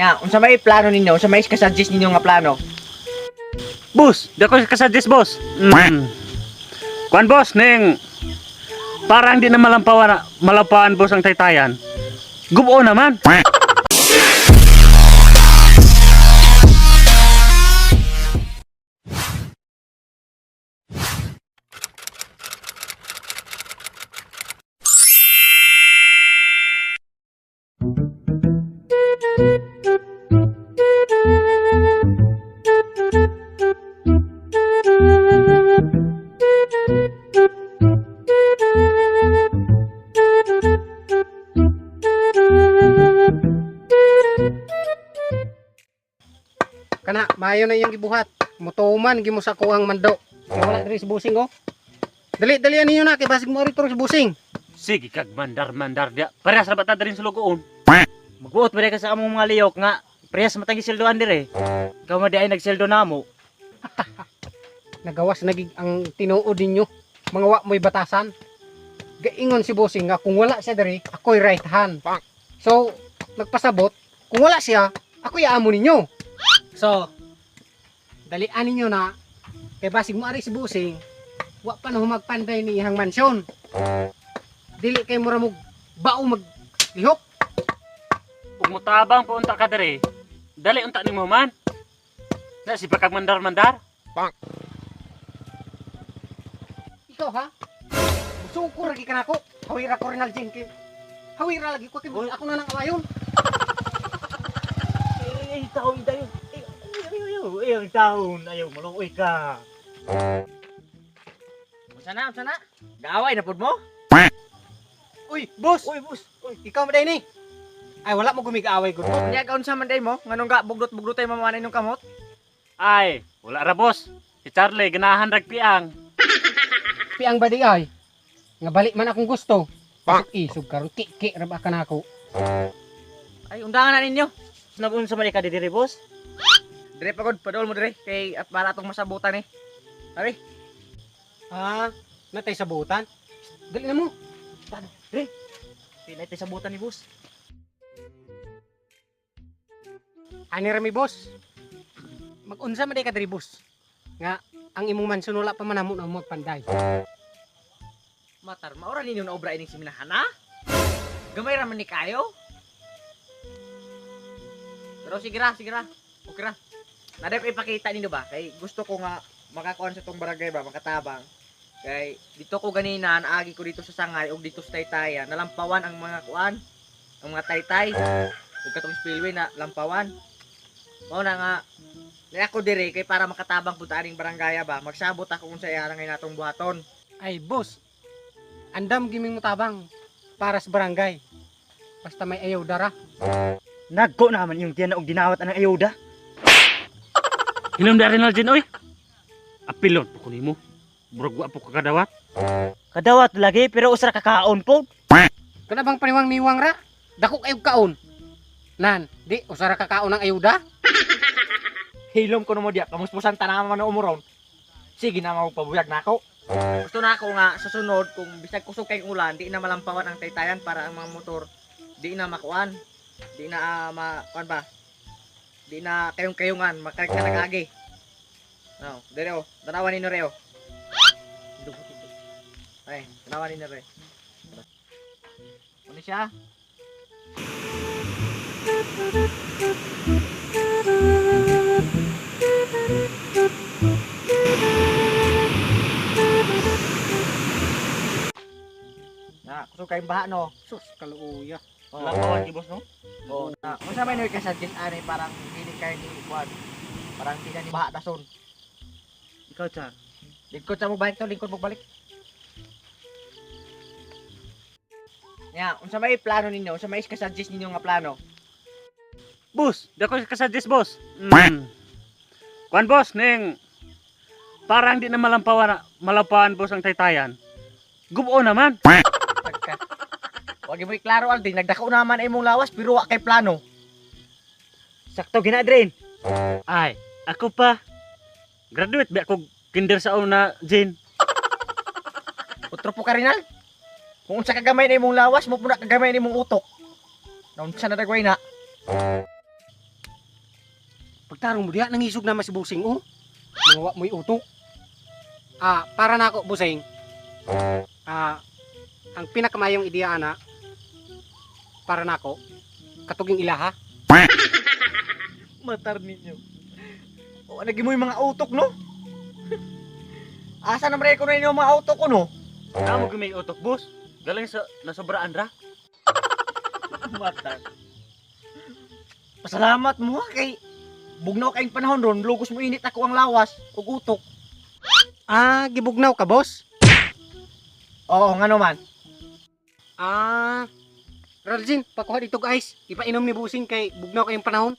Ya, unsa may plano ninyo? Unsa may kasuggest ninyo nga plano? Boss, di ako kasuggest, boss. Kuan, boss, ning parang di na malampawan, malampawan, boss, ang taytayan. Gubo naman. Kana, maayo na iyang gibuhat. Mutuman gimo sa kuang mando. Kay wala diri sa busing oh. Dali dali ninyo na kay basig mo ari sa busing. Sige kag mandar-mandar dia. Parehas ra ba ta diri sa lugoon? Magbuot ba ka sa among mga liyok nga parehas matagi sildoan dire. Ikaw man di ay nagsildo namo. Nagawas na gig ang tinuod ninyo. Mga wa mo'y batasan. Gaingon si busing nga kung wala siya diri, ako'y right hand. So, nagpasabot, kung wala siya, ako'y amo ninyo. So, dalian ninyo na kay basig mo ari si busing, wa pa na humagpanday ni ihang mansyon. Dili kay mura mo bao maglihok. Ug mutabang pa unta ka diri. Dali unta nimo man. Na si kag mandar-mandar. Ikaw ha? Musuko lagi ka nako. Hawira ko rin Aljin kay. Hawira lagi ko kay ako na nang awayon. Eh, taon tayo. Eh, ayaw, ayaw, taon. Ayaw, maluoy ka. Unsa na, unsa na? Gaaway na pud mo? Uy, boss. Uy, boss. Uy, ikaw man ni. Ay wala mo gumigaaway gud. Unya ka unsa man day mo? Nganong ga bugdot-bugdotay mamawanay nung kamot? Ay, wala ra, boss. Si Charlie ganahan rag piang. Piang ba di ay? Nga balik man akong gusto. Isog isog karon ki ra ba ka nako. Ay, undangan na ninyo. Nagunsa man ka diri, boss? Dire pa gud, padol mo dire kay at para atong masabutan eh. Ari, Ha? Natay sa butan. Dali na mo. Pinay sa butan ni boss. Ani ra mi boss. Magunsa man di ka diri boss. Nga ang imong mansyon wala pa man namo na magpanday. Matar, maura ninyo na obra ining siminahan ha? Gamay ra man ni kayo. Pero sige ra, sige ra. Okay ra. Naday ko ipakita ninyo ba? Kay gusto ko nga makakuan sa tong barangay ba, makatabang. Kay dito ko ganina, naagi ko dito sa Sangay ug dito sa Taytaya, nalampawan ang mga kuan, ang mga taytay. Ug katong spillway na lampawan. Mao na nga na ako dire kay para makatabang pud aning barangay ba, magsabot ako kung sa iya ngay natong buhaton. Ay boss. Andam giming mutabang para sa barangay. Basta may ayaw dara. Nagko naman yung tiyan na og dinawat anang ayuda. Hinom da rin Aljin, oy. Apilon po ko nimo. Murag wa po ka kadawat. Kadawat lagi pero usra kakaon po. Kana bang paniwang-niwang ra? Dako kayo kaon. Nan, di usara ka kaon ng ayuda? Hilom ko mo diya, kamuspusan tanaman man umuron. Sige na magpabuyag na ako. Gusto na ako nga sa sunod kung bisag kusog kay ulan, di na malampawan ang taytayan para ang mga motor di na makuan. Di na ma kuan ba? Di na kayong-kayungan, makarag-karagagi. No, dire oh, tanawan ninyo reo. Ay, tanawan ninyo re. Ano siya? Na, kusog kayong baha no. Sus, kaluuya. Oh. Lampawan ki boss no. Oo, na. Unsa may noy kasuggest ani parang dili kay ni kuan. Parang di na ni baha dason. Ikaw, Char. Lingkod sa mo balik to, lingkod mo balik. Ya, unsa may plano ninyo? Unsa may kasuggest ninyo nga plano? Boss, di ako kasuggest, boss. Kuan, boss, ning parang di na malampawan, malampawan, boss, ang taytayan. Gubo naman. Pagka. Wag mo iklaro Aldi, nagdako naman imong lawas pero wa kay plano. Sakto gina, Dren. Ay, ako pa. Graduate ba ako kinder sa una, Jane? Utro po ka, Rinal. Kung unsa ka gamay na imong lawas, mo puna kagamay na imong utok. Naunsa na dagway na. Pagtarong mo diha, nangisog naman si Busing, oh. Mga wa mo'y utok. Ah, para na ako, Busing. Ah, ang pinakamayong ideya ana para nako katuging ilaha. Matar ninyo. O, nagi mo yung mga utok, no? Asa naman ko na inyo mga utok ko, no? Kamo may utok, boss. Galing sa nasobraan ra. Matar. Pasalamat mo ha, kay bugnaw kayong panahon ron, lugos mo init ako ang lawas ug utok. Ah, gibugnaw ka, boss. Oo, nga naman. Ah, Raljin, pakuha dito guys. Ipainom ni Busing kay bugnaw kayong panahon.